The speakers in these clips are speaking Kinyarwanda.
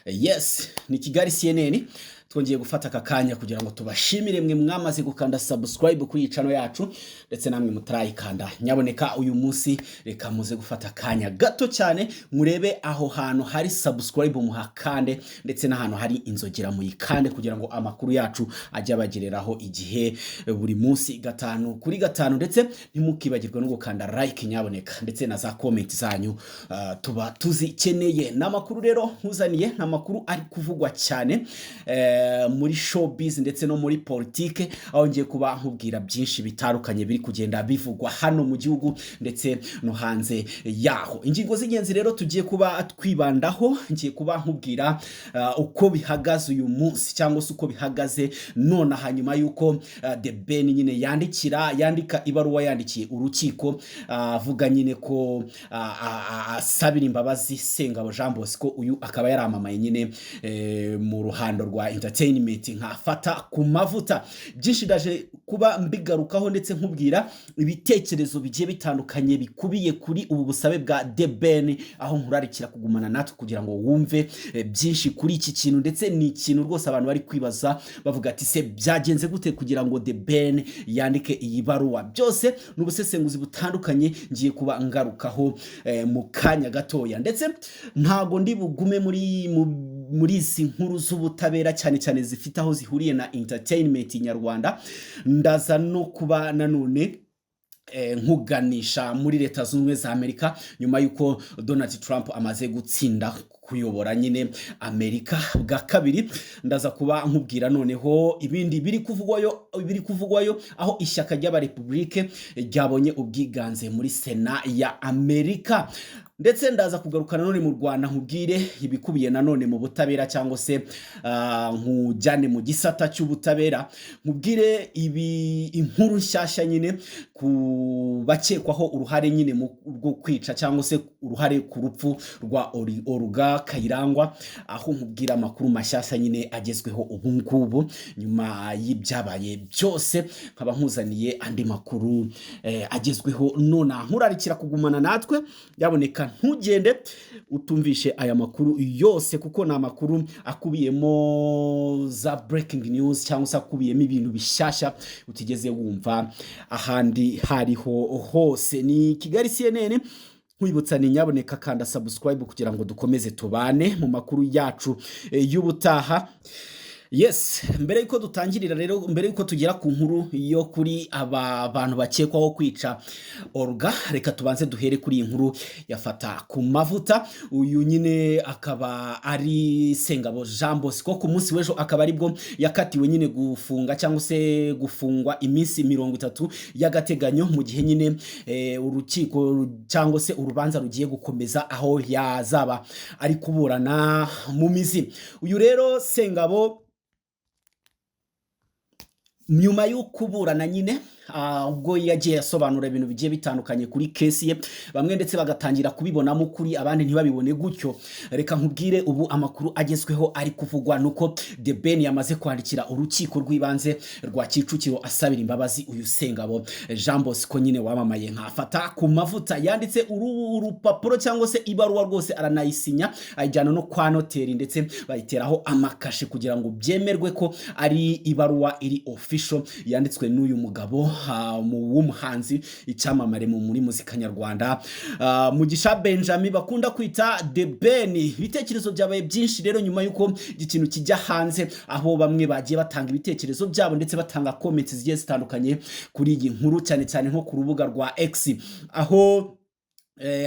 Yes, ni Kigali CNN. Twongeye gufata aka kanya kugira ngo tubashimire mwe mwamaze gukanda subscribe kuri iyi channel yacu, ndetse namwe mutarayikanda. Nyaboneka uyu munsi reka muze gufata akanya gato cyane murebe aho hantu hari subscribe muhakande, ndetse n'ahantu hari inzogera muyikande, kugira ngo amakuru yacu ajye abagereraho igihe buri munsi gatanu kuri gatanu. Ndetse ntimukibagirwe no gukanda like nyaboneka, ndetse na za comment zanyu tuba tuzikeneye. N'amakuru rero nkuzaniye ni amakuru ari kuvugwa cyane muri showbiz ndetse no muri politike, aho ngiye kuba nkubwira byinshi bitandukanye biri kugenda bivugwa hano mu gihugu ndetse no hanze yaho. Ingingo z'ingenzi rero tugiye kuba twibandaho, ngiye kuba nkubwira uko bihagaze uyu munsi cyangwa se uko bihagaze none, hanyuma yuko The Ben nyine yandika ibaruwa yandikiye urukiko, avuga nyine ko asabira imbabazi Sengabo Jean Bosco. Uyu akaba yaramamaye nyine mu ruhando rwa entertainment nka Fata ku Mavuta. Byinshi ndaje kuba mbigarukaho, ndetse nkubwira ibitekerezo bigiye bitandukanye bikubiye kuri ubu busabe bwa The Ben, aho nkurarikira kugumana natwe kugira ngo wumve byinshi kuri iki kintu. Ndetse ni ikintu rwose abantu bari kwibaza bavuga ati: "Se byagenze gute kugira ngo The Ben yandike iyi baruwa?" Byose ni ubusesenguzi butandukanye ngiye kuba ngarukaho mu kanya gatoya. Ndetse ntago ndi bugume muri izi nkuru z'ubutabera, cyane cyane zifite aho zihuriye na entertainment nyarwanda. Ndaza no kuba nanone nkuganisha muri Leta Zunze Ubumwe za Amerika, nyuma y'uko Donald Trump amaze gutsinda kuyobora nyine Amerika bwa kabiri. Ndaza kuba nkubwira noneho ibindi biri kuvugwayo, aho ishyaka ry'Abarepublike ryabonye ubwiganze muri Sena ya Amerika. Ndetse ndaza kugaruka nanone mu Rwanda, nkubwire ibikubiye nanone mu butabera, cyangwa se nkujyane mu gisata cy'ubutabera, nkubwire ibi inkuru nshyashya nyine ku bakekwaho uruhare nyine mu rwo kwica, cyangwa se uruhare ku rupfu rwa Olga Kayirangwa, aho nkubwira amakuru mashyashya nyine agezweho ubu ngubu nyuma y'ibyabaye byose, nkaba nkuzaniye andi makuru agezweho nona. Nkurarikira kugumana natwe, yaboneka ntugende utumvishe aya makuru yose, kuko ni amakuru akubiyemo za breaking news, cyangwa se akubiyemo ibintu bishyashya utigeze wumva ahandi hariho hose. Ni Kigali CNN. Nkwibutsa ni nyaboneka kanda subscribe kugira ngo dukomeze tubane mu makuru yacu y'ubutaha. Yes, mbere yuko dutangirira rero, mbere yuko tugera ku nkuru yo kuri aba bantu bakekwaho kwica Olga, reka tubanze duhere kuri iyi nkuru yafata ku Mavuta. Uyu nyine akaba ari Sengabo Jean Bosco. Ku munsi w'ejo akaba aribwo yakatiwe nyine gufunga, cyangwa se gufungwa iminsi 30 y'agateganyo, mu gihe nyine urukiko cyangwa se urubanza rugiye gukomeza, aho yazaba ari kuburana mu mizi. Uyu rero Sengabo, nyuma yo kuburana nyine, ubwo yagiye asobanura ibintu bigiye bitandukanye kuri case ye, bamwe ndetse bagatangira kubibonamo ukuri, abandi ntibabibone gutyo. Reka nkubwire ubu amakuru agezweho ari kuvugwa nuko The Ben yamaze kwandikira urukiko rw'ibanze rwa Kicukiro asabira imbabazi uyu Sengabo Jean Bosco nyine wamamaye nka Fata ku Mavuta. Yanditse uru urupapuro cyangwa se ibaruwa rwose, aranayisinya, ayijyana no kwa noteri, ndetse bayiteraho amakashe kugira ngo byemerwe ko ari ibaruwa iri official yanditswe n'uyu mugabo w'umuhanzi, icyamamare muri muzika nyarwanda, Mugisha Benjamin bakunda kwita The Ben. Ibitekerezo byabaye byinshi rero nyuma y'uko iki kintu kijya hanze, aho bamwe bagiye batanga ibitekerezo byabo ndetse batanga comments zigiye zitandukanye kuri iyi nkuru, cyane cyane nko ku rubuga rwa X, aho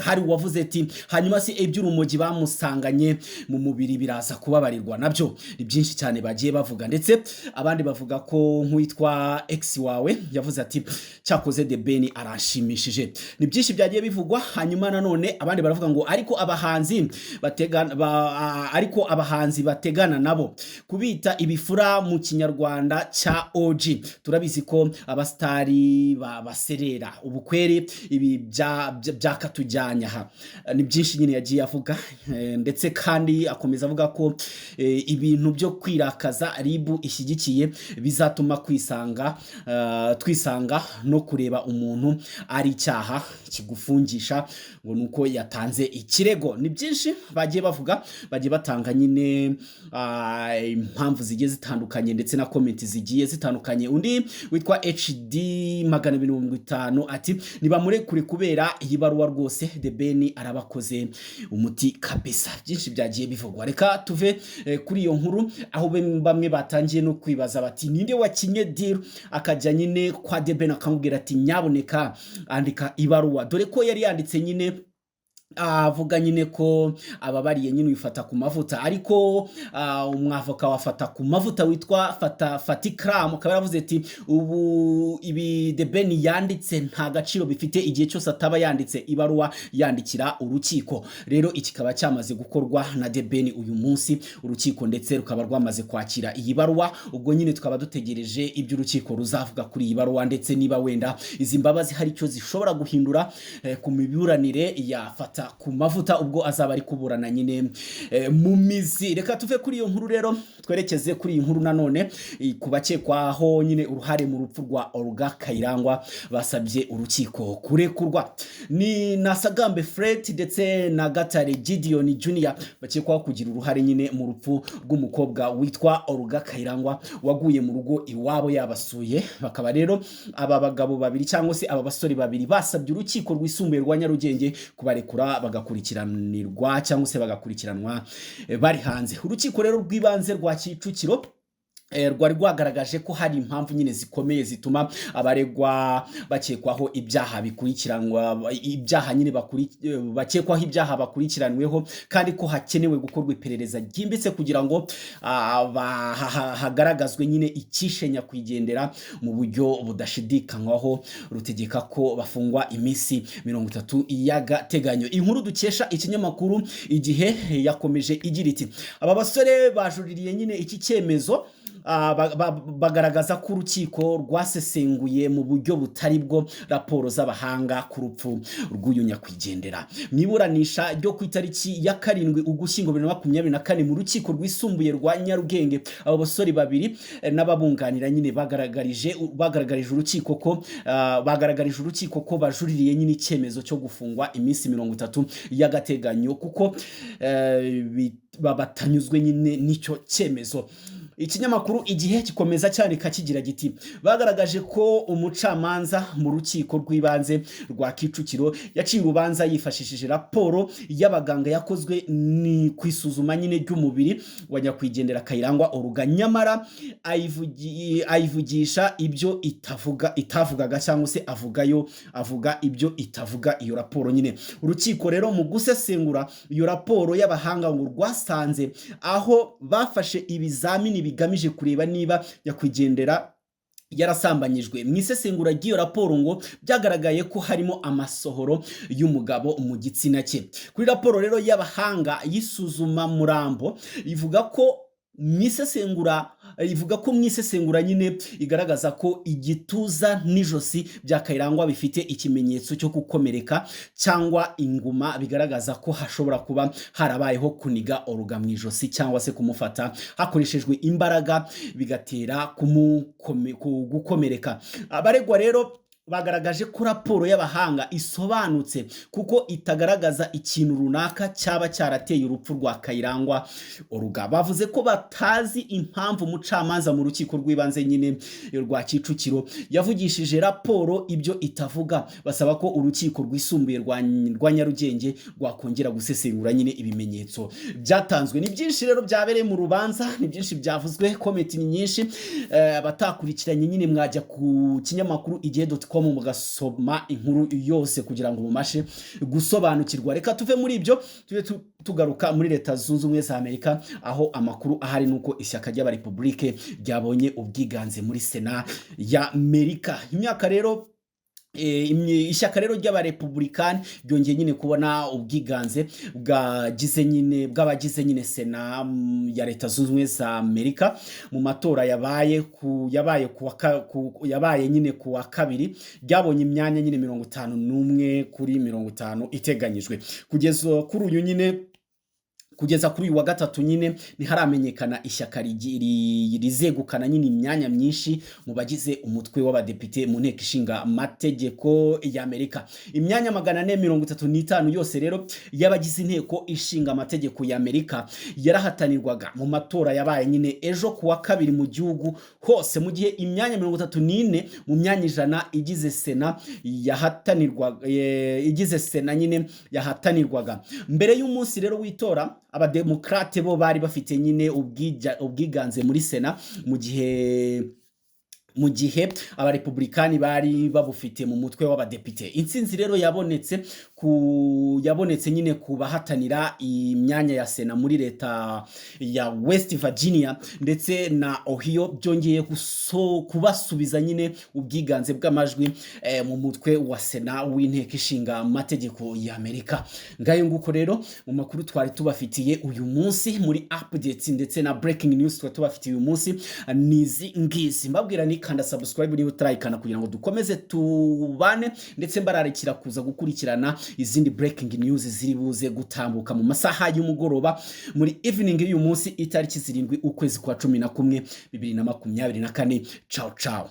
hari uwavuze ati: "Hanyuma se iby'urumogi bamusanganye mu mubiri biraza kubabarirwa?" Nabyo ni byinshi cyane bagiye bavuga. Ndetse abandi bavuga ko nk'uwitwa X wawe yavuze ati: "Cyakoze The Ben aranshimishije." Ni byinshi byagiye bivugwa. Hanyuma nanone abandi baravuga ngo ariko abahanzi bategana nabo kubita ibifura mu Kinyarwanda cya OG, turabizi ko abasitari baserera ubukweri, ibi byakatubayeho. Icyatujyanye aha ni byinshi nyine yagiye avuga, ndetse kandi akomeza avuga ko ibintu byo kwirakaza RIB ishyigikiye bizatuma kwisanga twisanga no kureba umuntu ari icyaha kigufungisha ngo nuko yatanze ikirego. Ni byinshi bagiye bavuga, bagiye batanga nyine impamvu zigiye zitandukanye ndetse na comment zigiye zitandukanye. Undi witwa HD 250 ati: "Nibamurekure kubera iyi baruwa rwose, The Ben arabakoze umuti kabisa." Byinshi byagiye bivugwa. Reka tuve kuri iyo nkuru, aho bamwe batangiye no kwibaza bati: "Ninde wakinye deal akajya nyine kwa The Ben akamubwira ati nyaboneka andika ibaruwa?" Dore ko yari yanditse nyine avuga nyine ko ababariye nyine wifata ku mavuta, ariko umwavoka wafata ku mavuta witwa Fata Fatikram akaba yaravuze ati: "Ubu ibi The Ben yanditse nta gaciro bifite igihe cyose ataba yanditse ibaruwa yandikira urukiko." Rero iki kikaba cyamaze gukorwa na The Ben uyu munsi, urukiko ndetse rukaba rwamaze kwakira iyi baruwa. Ubwo nyine tukaba dutegereje ibyo urukiko ruzavuga kuri iyi baruwa, ndetse niba wenda izi mbabazi hari icyo zishobora guhindura ku miburanire ya Fata ku mavuta ubwo azaba ari kuburana nyine mu mizi. Reka tuve kuri iyo nkuru rero, twerekeze kuri iyi nkuru nanone ku bakekwaho nyine uruhare mu rupfu rwa Olga Kayirangwa basabye urukiko kurekurwa. Ni Nasagambe Fred ndetse na Gatare Gideon Junior bakekwaho kugira uruhare nyine mu rupfu rw'umukobwa witwa Olga Kayirangwa waguye mu rugo iwabo yabasuye. Bakaba rero aba bagabo babiri cyangwa se aba basore babiri basabye Urukiko Rwisumbuye rwa Nyarugenge kubarekura bagakurikiranirwa cyangwa se bagakurikiranwa bari hanze. Urukiko rero rw'ibanze rwa Kicukiro rwari rwagaragaje ko hari impamvu nyine zikomeye zituma abaregwa bakekwaho ibyaha bikurikiranwa, ibyaha nyine bakekwaho ibyaha bakurikiranweho, kandi ko hakenewe gukorwa iperereza ryimbitse kugira ngo hagaragazwe nyine icyishe nyakwigendera mu buryo budashidikanywaho. Rutegeka ko bafungwa iminsi 30 y'agateganyo. Inkuru dukesha ikinyamakuru Igihe yakomeje igira iti: "Aba basore bajuririye nyine iki cyemezo, bagaragaza ko urukiko rwasesenguye mu buryo butari bwo raporo z'abahanga ku rupfu rw'uyu nyakwigendera." Mu iburanisha ryo ku itariki ya 7 Ugushyingo 2024 mu Rukiko Rwisumbuye rwa Nyarugenge, abo basore babiri n'ababunganira nyine bagaragarije urukiko ko bajuririye nyine icyemezo cyo gufungwa iminsi 30 y'agateganyo kuko batanyuzwe nyine n'icyo cyemezo. Ikinyamakuru Igihe gikomeza cyandika kigira giti: "Bagaragaje ko umucamanza mu Rukiko rw'Ibanze rwa Kicukiro yaciye urubanza yifashishije raporo y'abaganga yakozwe ni ku isuzuma nyine ry'umubiri wa nyakwigendera Kayirangwa Olga, nyamara ayivugisha ibyo itavuga, itavugaga, cyangwa se avugayo avuga ibyo itavuga iyo raporo nyine. Urukiko rero mu gusesengura iyo raporo y'abahanga ngo rwasanze aho bafashe ibizamini bigamije kureba niba nyakwigendera yarasambanyijwe, mu isesengura ry'iyo raporo ngo byagaragaye ko harimo amasohoro y'umugabo mu gitsina cye. Kuri raporo rero y'abahanga y'isuzuma murambo ivuga ko mu isesengura nyine igaragaza ko igituza n'ijosi bya Kayirangwa bifite ikimenyetso cyo gukomereka cyangwa inguma, bigaragaza ko hashobora kuba harabayeho kuniga Olga mu ijosi cyangwa se kumufata hakoreshejwe imbaraga bigatera gukomereka. Abaregwa rero bagaragaje ko raporo y'abahanga isobanutse kuko itagaragaza ikintu runaka cyaba cyarateye urupfu rwa Kayirangwa Olga. Bavuze ko batazi impamvu umucamanza mu Rukiko rw'Ibanze nyine rwa Kicukiro yavugishije raporo ibyo itavuga, basaba ko Urukiko Rwisumbuye rwa Nyarugenge rwakongera gusesengura nyine ibimenyetso byatanzwe. Ni byinshi rero byabereye mu rubanza, ni byinshi byavuzwe, comment ni nyinshi. Abatakurikiranye nyine mwajya ku kinyamakuru igihe.com mugasoma inkuru yose kugira ngo mumashe gusobanukirwa. Reka tuve muri ibyo tube tugaruka muri Leta Zunze Ubumwe za Amerika, aho amakuru ahari nuko ishyaka ry'Abarepublike ryabonye ubwiganze muri Sena ya Amerika. Imyaka rero Ishyaka rero ry'Abarepublikani ryongeye nyine kubona ubwiganze bwagize nyine bw'abagize nyine Sena ya Leta Zunze Ubumwe za Amerika mu matora yabaye nyine ku wa kabiri. Ryabonye imyanya nyine 51 kuri 50 iteganyijwe. Kugeza kuri uyu wa gatatu nyine ntiharamenyekana ishyaka rizegukana nyine imyanya myinshi mu bagize umutwe w'abadepite mu Nteko Ishinga Amategeko y'Amerika. Imyanya 435 yose rero y'abagize Inteko Ishinga Amategeko y'Amerika yarahatanirwaga mu matora yabaye nyine ejo ku wa kabiri mu gihugu hose, mu gihe imyanya 34 mu myanya 100 igize Sena yahatanirwaga, igize Sena nyine yahatanirwaga. Mbere y'umunsi rero w'itora, Abademokrate bo bari bafite nyine ubwiganze muri Sena, mu gihe Abarepublikani bari babufite mu mutwe w'abadepite. Intsinzi rero yabonetse nyine ku bahatanira imyanya ya Sena muri leta ya West Virginia ndetse na Ohio byongeye kubasubiza nyine ubwiganze bw'amajwi mu mutwe wa Sena w'Inteko Ishinga Amategeko y'Amerika. Ngayo nguko rero mu makuru twari tubafitiye uyu munsi muri updates ndetse na breaking news twari tubafitiye uyu munsi nizi ngizi. Mbabwira ni kanda subscribe niba utarayikanda kugira ngo dukomeze tubane, ndetse mbararikira kuza gukurikirana izindi breaking news ziri buze gutambuka mu masaha y'umugoroba, muri evening y'uyu munsi, itariki 7 ukwezi kwa 11 2024. Ciao ciao.